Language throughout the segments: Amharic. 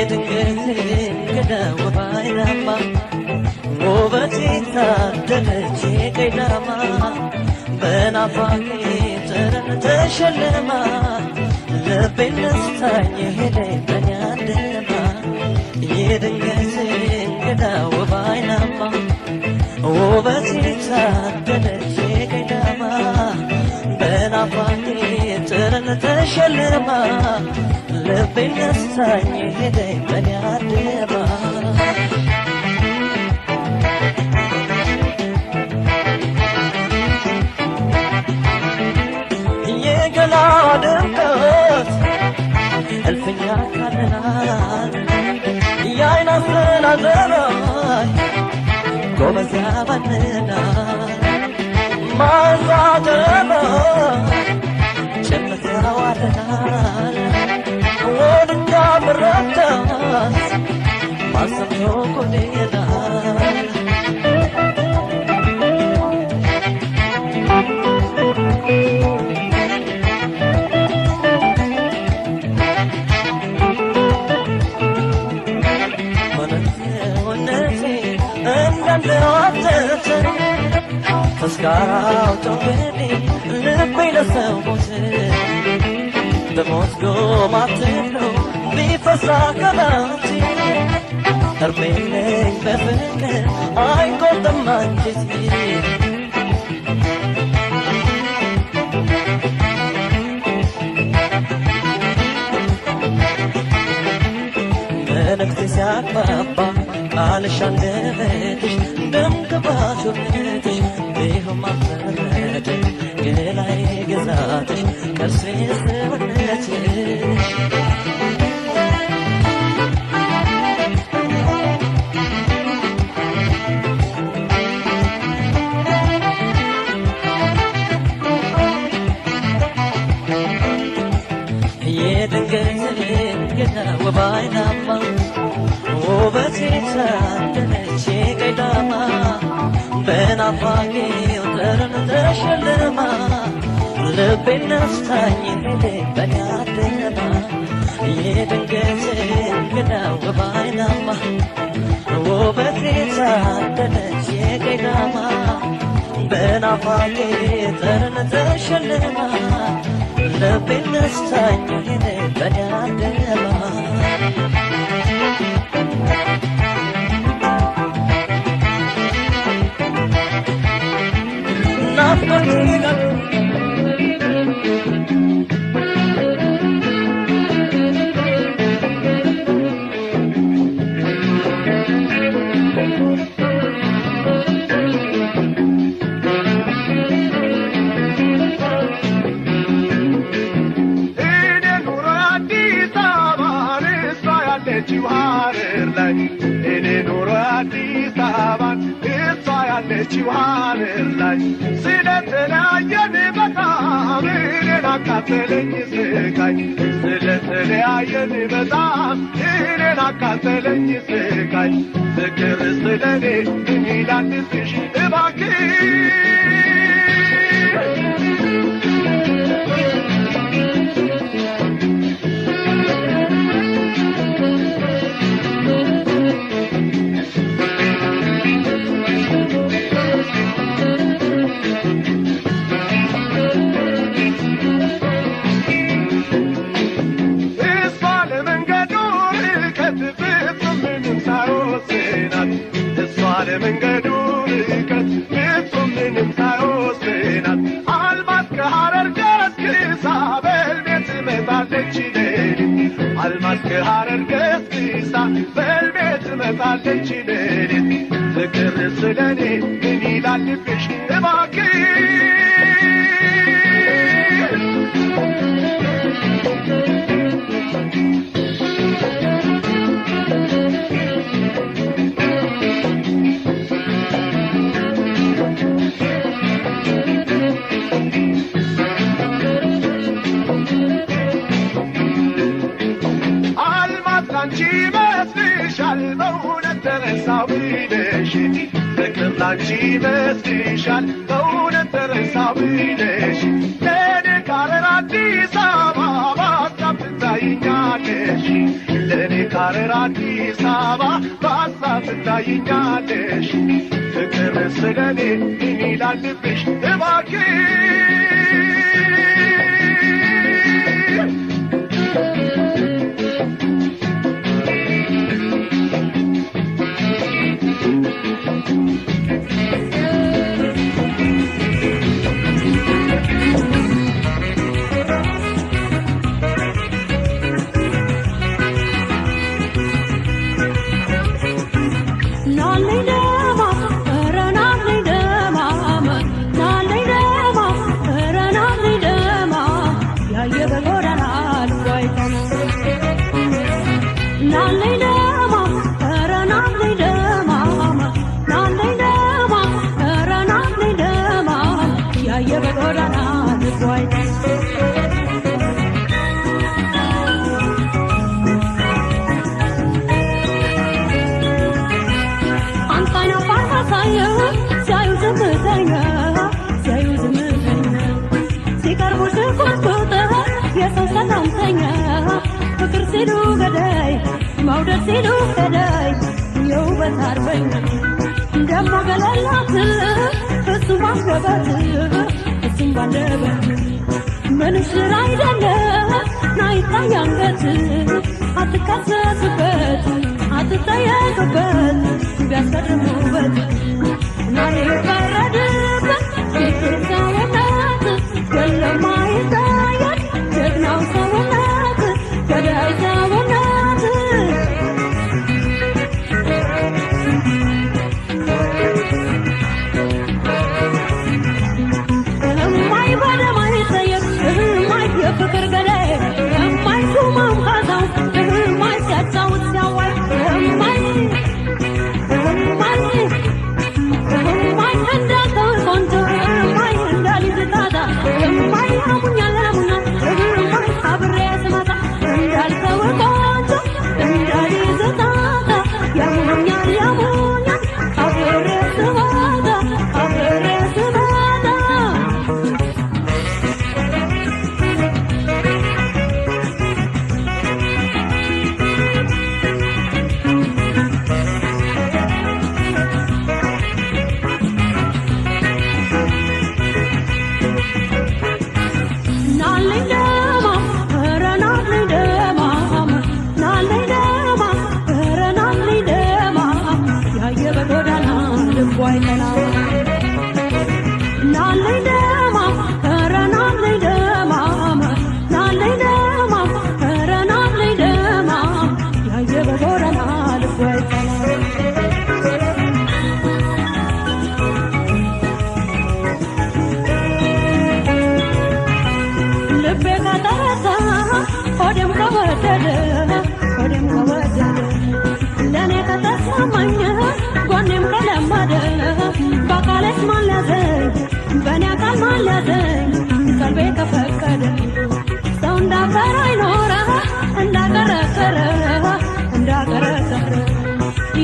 የድንገት እንግዳ ውብ አይናማ ውበት የታደለች ቀይ ዳማ በናፋቂ ጠረን ተሸልማ ልቤን ነስታኝ ሄደች በኔ አድማ የድንገት እንግዳ ውብ አይናማ ውበት የታደለች ቀይ ዳማ በናፋቂ ጠረን ተሸልማ ልቤን ነስታኝ ሄደች በኔ አድማ የገላዋ ድምቀት እልፍኛ ካለናል የዓይን አዘናዘናይ ጎበዝ ያባንናል ማዛ ጠረኗ ጭምት ያዋልናል ወድጃ ብረዳት ማሰምቶ ጎዴናል ተስካራው ጮክኔ ልቤ ለሰው ሞት በሞት ጎማትሎ ቢፈሳ ከላቴ እርሜ ነኝ በፍቅር አይቆርጥም አንጀቴ መልእክት ሲያግባባ ቃልሽ አንደበትሽ ደም ግባት ውበትሽ ቢሆን ማፈረደ ገላዬ ግዛትሽ ቅርሴ ሰውነትሽ የድንገት እንግዳ ውብ አይናማ ውበት የታደለች ቀይ ዳማ በናፋቂው ጠረን ተሸልማ ልቤን ነስታኝ ሄደች በኔ አድማ የድንገት እንግዳ ውብ አይናማ ውበት የታደለች ቀይ ዳማ በናፋቂ ጠረን ተሸልማ ልቤን ነስታኝ ሄደች በኔ አድማ እኔ ኑሮ አዲስ አበባ እሷ ያለችው ሐረር ላይ እኔ ኑሮ አዲስ አበባ እሷ ያለችው ሐረር ላይ ስለተለያየን በጣም እኔን አቃጠለኝ ስቃይ ስለተለያየን በጣም እኔን አቃጠለኝ ስቃይ ፍቅር ስለኔ ምን ይላል ልብሽ እባክሽ እሷ ለመንገዱ ርቀት ፍጹም ምንም ሳይወስናት እሷ ለመንገዱ ርቀት ፍጹም ምንም ሳይወስናት አልማዝ ከሐረር ገስግሳ በሕልሜ ትመጣለች ሌሊት አልማዝ ከሐረር ገስግሳ በሕልሜ ትመጣለች ሌሊት ፍቅር ስለኔ ምን ይላል ልብሽ እባክሽ አልማዝ ላንቺ ይመስልሻል በእውነት ተረሳው ብለሽ ፍቅር ላንቺ ይመስልሻል በእውነት ተረሳው ብለሽ ለእኔ ከሐረር አዲስ አበባ በሀሳብ ትታይኛለሽ ለእኔ ከሐረር ሐረር አዲስ አበባ በሀሳብ ትታይኛለሽ ፍቅር ስለኔ ምን ይላል ልብሽ እባክሽ ፍቅር ሲሉ ገዳይ መውደድ ሲሉ ገዳይ የውበት አርበኛ ደሞ ገለላት እሱም አንደበት እሱም ባንደበት ምንም ስራ አይደለ ናይታይ አንገት አትካሰስበት አትጠየቅበት ቢያስገርም ውበት ናይፈረድበት ፍቅር ሰውነት የለም አይታየት ጀግናው ሰውነት ገዳይ ሰውነት እማይ በደም አይጠየቅ እማይ የፍቅር ገዳይ እማይ ሹማም ካሳው እማይ ሲያጫውት ሲያዋይ እማይ እማይ እማይ እንዳልተው ቆንጆ እማይ እንዳልይዝ ጣጣ እማይ አሙኛል አሙኛል እማይ አብሬ ስመጣ እንዳልተው ቆንጆ እንዳልይዝ ጣጣ ያሙኛል ያሙኛል አብሬ ስመጣ አብሬ ስመጣ ናለኝ ደማም ኧረ ናለኝ ደማም ናለኝ ደማም ኧረ ናለኝ ደማም ያየ በጎዳና ልቡ አይቀናም ናለኝ ደማም ኧረ ናለኝ ደማም ናለኝ ደማም ኧረ ናለኝ ደማም ያየ በጎዳና ልቡ አይቀናም ልቤ ከተረሳ ሆዴም ከወደደ ሆዴም ከወደደ ለእኔ ከተስማማኝ ጎኔም ከለመደ በአካሌስ ማን ሊያዘኝ በእኔ አካል ማን ሊያዘኝ ቀልቤ ከፈቀደ ሰው እንዳፈረ አይኖረ እንዳከረከረ እንዳከረከረ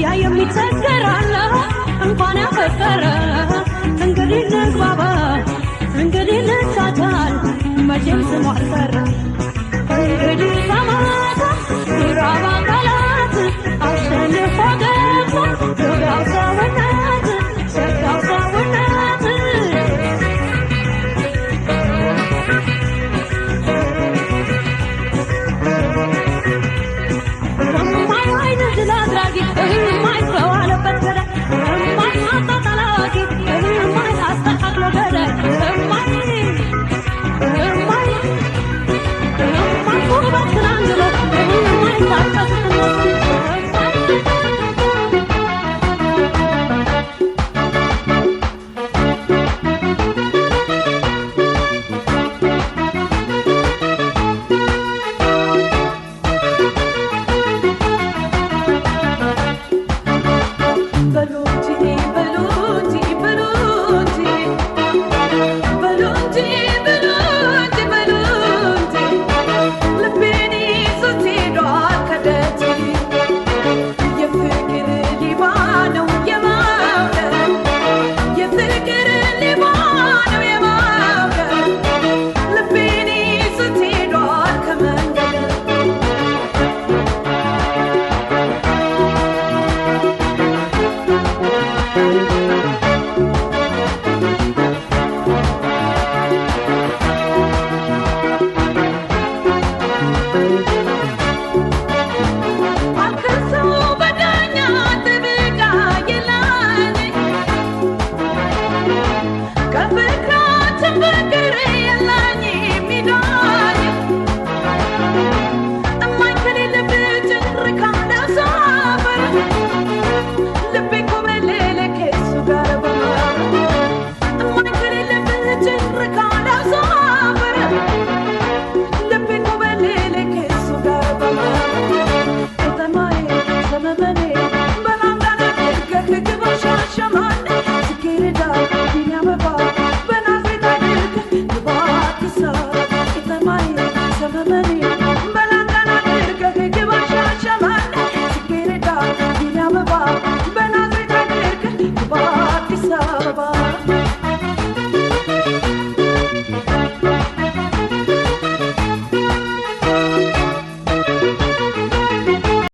ያ የሚቸገራለ እንኳን ያፈቀረ እንግዲህ ንግባባ እንግዲህ እንቻቻል መቼም ስሙ አልቀረ እንግዲህ ሰማታ ዙራባ ቃላት አሸንፎ ገባ ዙሪያው ሰውነት ሸጋው ሰውነት እማይ አይን ድል አድራጊ እማይ በዋለበት ገዳይ እማይ አጣጣላቂ እማይ አስተካክሎ ገዳይ እማይ እማይ Thank you.